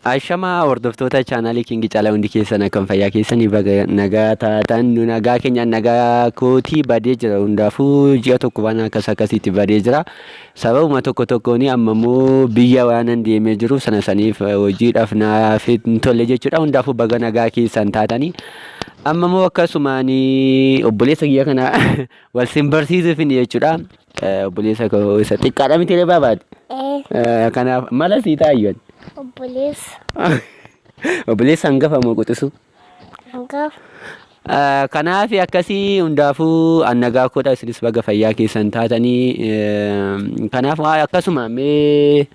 Ashamaa hordoftoota chaanaalii King Caalaa, hundi keessan akkam, fayyaa keessanii? Baga nagaa taatan. Nu nagaa keenyaan, nagaa kootii. Badee jira, hundaafuu ji'a tokko waan akkas akkasiitti badee jira. Sababuma tokko tokkoon amma immoo biyya waan deemee jiru sana saniif hojiidhaaf naaf hin tolle jechuudha. Hundaafuu baga nagaa keessan taatanii. Amma immoo akkasumaan obboleessa kiyya kana wal sin barsiisuuf jechuudha. Obboleessa koo isa xiqqaadha miti baabaati? Ee. Kanaaf mala sii taayyoon. Obboleessa. Obboleessa hangafa moo quxisu? Hangafa. Kanaaf akkasii, hundaafuu an nagaa koodha, isinis baga fayyaa keessan taatanii. Kanaaf akkasuma mee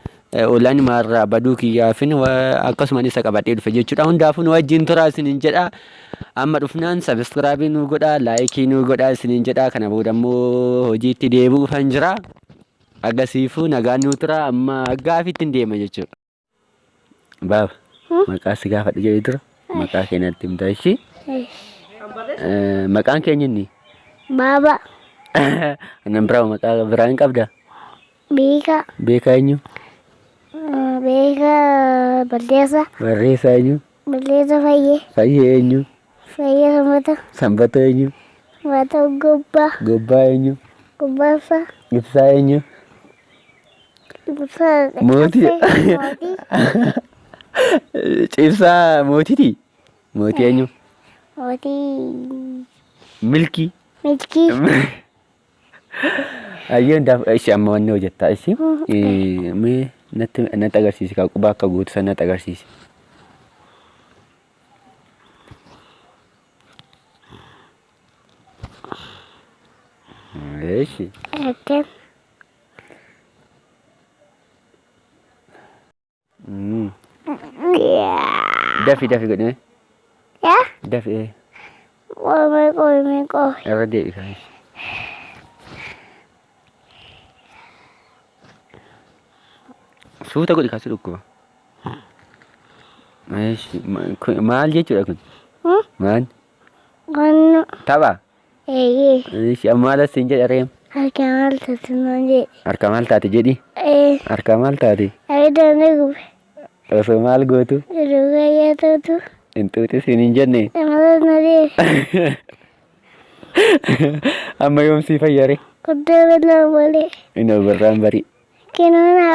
ollaan irraa baduu kiyyaafin akkasuma isa qabadhee dhufe jechuudha. Hundaafuu nu wajjin turaa isiniin jedha. Amma dhufnaan subscribe nu godhaa, like nu godhaa isiniin jedha. Kana booda immoo hojiitti deebi'uufan jira. Agasiifuu nagaan nu tura, amma gaafiitti hin deema jechuudha. Baaba, maqaa si gaafadhu jedhee dura maqaa kee natti himta ishii. Maqaan keenya inni? Baaba. Nan biraa maqaa biraa hin qabdaa? Beekaa. Beekaa eenyu? Beekaa Balleessa. Barreessaa eenyu? Balleessa Fayyee. Fayyee eenyu? Fayyee Sanbata. Sanbata eenyu? Sanbata Gobbaa. Gobbaa eenyu? Gobbaa Ibsaa. Ibsaa eenyu? Ibsaa. Mootii. Mootii. Cibsaa mootiiti? Mootii eenyu? Mootii. Milkii. Milkii. Ayyee, hundaaf ishee amma wanni hojjettaa ishee mee natti natti agarsiisi, kaa quba akka guutu sana natti agarsiisi. Eeshi. Akkan. Dafi dafi godhime. Yaa. Dafi. Qoome qoome qoome. Irra deebi kan. Suuta godhi, kaasi dhukkuba. Eeshi, maal jechuudha kun? Maal? Qonna. Tapha. Eeyyee. Eeshi, amma maal asiin jedha reem? Harka maal taate naan jedhe. Harka maal taate jedhi? Ee. Harka maal taate? Abidda na gube. Osoo maal gootu? Dhugaa nyaatatu. Hin xuuxisiin hin jenne. Namata na deebi. Amma yoom sii fayyare? Guddaa bal'aa malee. Inni birraan barii. Kinoona.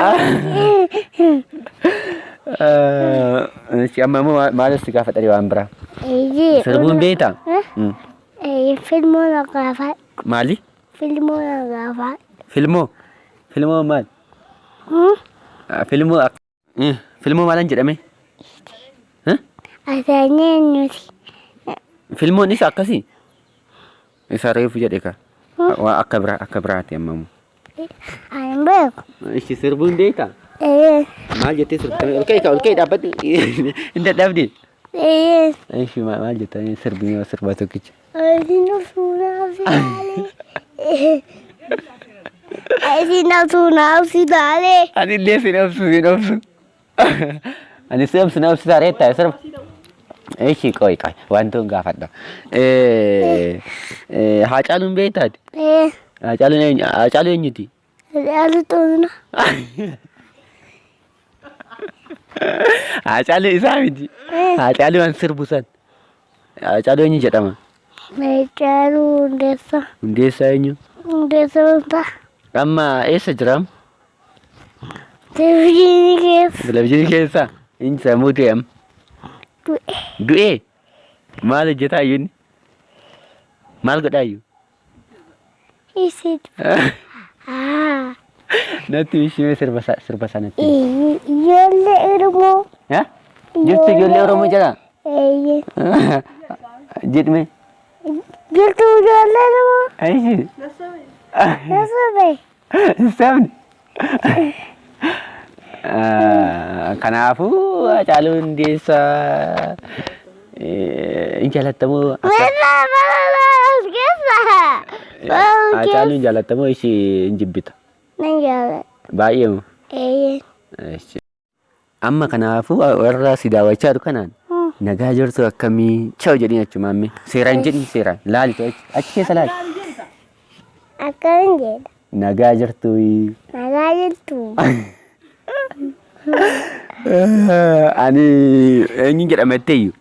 Eeshi, amma immoo maal si gaafadha waan biraa? Eeyyee. Sirbuun beektaa? Eeyyee, filmoo na gaafadha. Maali? Filmoo na gaafadha. Filmoo? Filmoo maal? Filmoo filmoo maalan jedhame? Asaanyii eenyuti? Filmoon isa akkasii? Isa reefu jedhe ka. Waa akka biraa, akka biraati amma immoo. Ani hin beeku. Ishi, sirbuun beektaa? Eeyyee. Maal jettee sirbitame? Ol ka'e, ol ka'e, dhaabbadhu. Hin dadhabde. Eeyyee. Ishi, maal jettanii sirbinee sirba tokkicha? Isin suunaa si laalee. Isin suunaa si laalee. Ani illee sin obsu, sin obsu. Ani si obsu, na obsisaa reettaa sirba. Ishi, qoy qoy, wantoon gaafadha. Haacaaluun beektaati? Ee. Haacaaluun eenyu? Haacaaluu eenyuti? Haacaaluu Xuruunaa. Haacaaluu isaa miti. Haacaaluu an sirbu san. Haacaaluu eenyu jedhama? Haacaaluu Hundeessaa. Hundeessaa eenyu? Hundeessaa Hundaa. Amma eessa jira? Televizyiinii keessa. Televizyiinii keessa? Inni sammuu du'e amma. Du'e. Du'ee? Maal hojjetaa iyyuu inni? Maal godhaa iyyuu? Isin. Ah. Natti ishee sirba sirba sanatti. Ijoollee Oromoo. Ha? Jirtu ijoollee Oromoo jira? Eeyyee. Jedhme. Jirtu ijoollee Oromoo. Aishi. Nasobe. Sabni. Kanaafuu Haacaaluu Hundeessaa hin jaalattamoo? Mana mana as keessa. Haacaaluu hin jaalattamoo ishee hin jibbita? Nan jaalladha. Baay'ee moo? Eeyyee. Eshi. Amma kanaafuu warra si daawwachaa jiru kanaan nagaa jirtu, akkamii, cha'u jedhiin, achumaan mee seeraan jedhin, seeraan laali, achi keessa laali. Akkamiin jedha? Nagaa jirtu. Nagaa jirtu. Ani eenyuun jedhama jetteeyyu?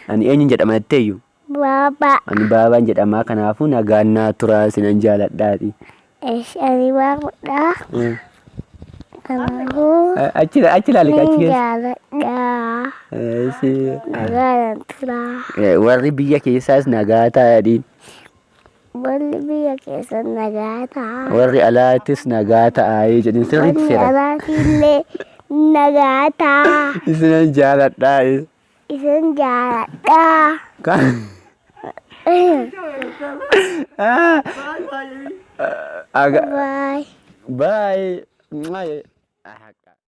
Ani eenyuun jedhama jetteeyyu? Baaba. Ani baabaan jedhama, kanaafuu nagaan naa turaa, sinan jaaladhaati. Eesh, ani baabadha. Kanaafuu Achi achi ilaali, achi nan keessa. jaaladha. Eeshi. Nagaan turaa. Warri biyya keessaas nagaa ta'anii. Warri biyya keessa nagaa ta'a. Warri alaattis nagaa ta'aa jedhin sirriitti Warri seera. alaatillee nagaa ta'a. Isinan jaaladhaa. Isin jaaladha. Aga. Bye. Bye. Mwah.